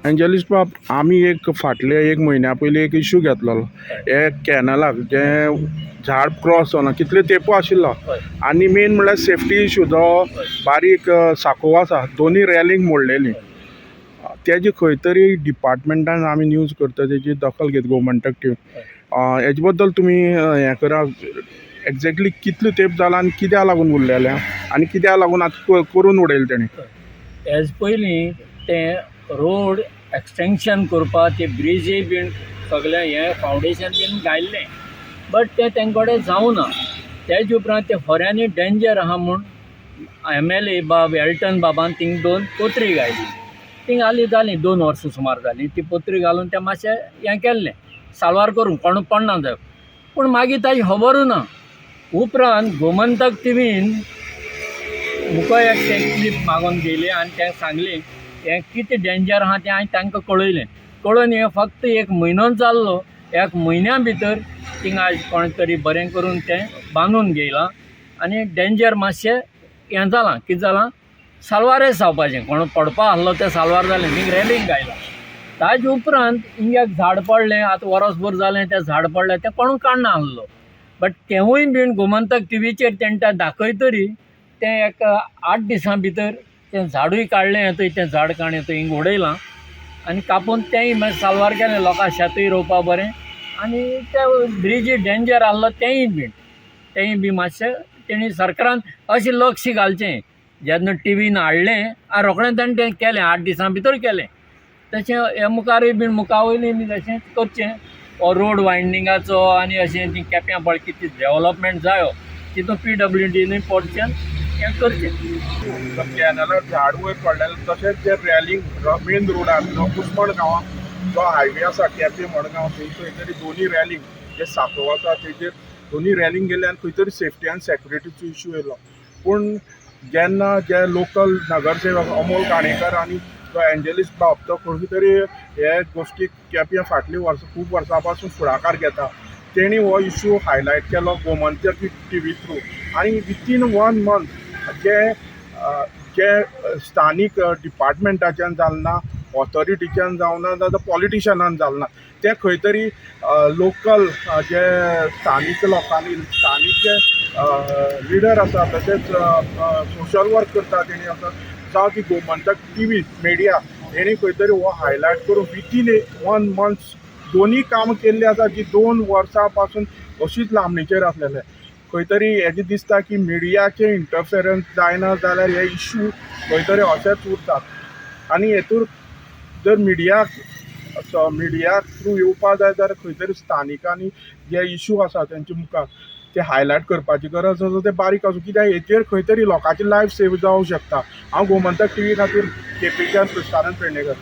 Angeles बाब, आमी एक फाटले एक म्हयन्या पयलीं एक इशू घेतलेलो हे कॅनलाक, जें झाड क्रॉस जावना कितले तेंपो आशिल्लो. आनी मेन म्हणल्यार सेफ्टी इशू, जो बारीक साको आसा, दोनी रॅलिंग मोडलेली. तेजी खंय तरी डिपार्टमेंटान आमी न्यूज करता, तेजी दखल घेत गोमंतक टीम. हेजे बद्दल तुमी हें करा, एग्जॅक्टली कितलो तेंप जाला आनी कित्या लागून उरलेलें आनी कित्या लागून आतां करून उडयलें तेणी? एज पयलीं तें रोड एक्सटेंशन करपा ते ब्रिजय बीन सगळें हें फावंडेशन बीन घायल्लें, बट तें तेंचे कडेन जावना. तेजे उपरांत तें खऱ्यांनी डेंजर आहा म्हूण एमएलए बाब एल्टन बाबान थिंग दोन पत्री घायली. थिंग हालीं जालीं 2 वर्सां सुमार जालीं. ती पत्री घालून तें मातशें हें केल्लें, साल्वार करूंक कोण पडना जाय. पूण मागीर ताजी खबरूय ना. उपरांत गोमंतक टिवीन मुको एक तें क्लिप मागून गेली आनी तें सांगलें, हें कितें डेंजर आहा तें हांवें तांकां कळयलें. कळोवन हें फक्त एक म्हयनोच जाल्लो, एक म्हयन्या भितर थिंगा आयज कोण तरी बरें करून तें बांदून घेयलां आनी डेंजर मातशें हें जालां. कितें जालां, साल्वारय जावपाचें, कोण पडपा आहलो तें साल्वार जालें. थिंग रेलिंग घायलां. ताजे उपरांत हिंगा एक झाड पडलें, आतां वरसभर जालें तें झाड पडलें, तें कोणूय काडना आहलो. बट तेंवूय बीन गोमंतक टिवीचेर तेणें तें दाखयतरी तें एक 8 दिसां भितर तें झाडूय काडलें थंय. तें झाड काडून थंय हिंग उडयलां आनी कापून तेंय मागीर साल्वार केलें. लोकां शेतूय रोवपा बरें आनी ते ब्रिजी डेंजर आहलो तेंय बी मातशें तेणी सरकारान अशें लक्ष घालचें. जेन्ना टिवीन हाडलें आनी रोखडें तेणें तें केलें, 8 दिसां भितर केलें, तशें हे मुखारूय बीन मुखा वयलीं बी तशेंच करचें. हो रोड वायंडिंगाचो आनी अशें ती केप्यां पळय कितें डेवलपमेंट जायो, तितून पीडब्ल्यूडीनूय पोटच्यान हें करचें. कॅनलार झाड वयर पडलेलें, तशेंच जे रॅलिंग मेन रोडार जो कुसमण गांवांत जो हायवे आसा, केपें मडगांव, थंय खंय तरी दोनी रॅलिंग जे साको आसा तेजेर दोनी रॅलिंग गेल्ल्यान खंय तरी सेफ्टी आनी सेक्युरिटीचो इशू येयलो. पूण जेन्ना जे लोकल नगरसेवक अमोल काणेकर आनी तो एंजलिस बाब, तो खंय तरी हे गोश्टीक केप्यां फाटलीं वर्सां खूब वर्सां पासून फुडाकार घेता, तेणी हो इशू हायलायट केलो गोमंतक टिवी थ्रू आनी विथीन वन मंथ जे जे स्थानीक डिपार्टमेंटाच्यान जालें ना, ऑथॉरिटीच्यान जावना, जाल्यार पॉलिटिशनान जालें ना, ते खंय तरी लोकल जे स्थानीक लोकांनी, स्थानीक जे लिडर आसा, तशेंच सोशल वर्क करता तेणी आसा, जावं ती गोमंतक टिवी मिडिया, हेणी खंय तरी हो हायलायट करून विथीन वन मंथ दोनी कामां केल्लीं आसा, जी 2 वर्सां पासून अशीच लांबणीचेर आसलेले. खंय तरी हेजें दिसता की मिडियाचें इंटरफेरन्स जायना जाल्यार हे इशू खंय तरी अशेच उरतात. आनी हेतूर जर मिडियाक मिडिया थ्रू येवपा जाय जाल्यार खंय तरी स्थानिकांनी जे इशू आसा तेंचे मुखार ते हायलायट करपाची गरज आसा. ते बारीक आसूं, कित्याक हेचेर खंय तरी लोकांची लायफ सेव जावंक शकता. हांव गोमंतक टिवी खातीर केपेंच्यान प्रशांत पेडणेकर.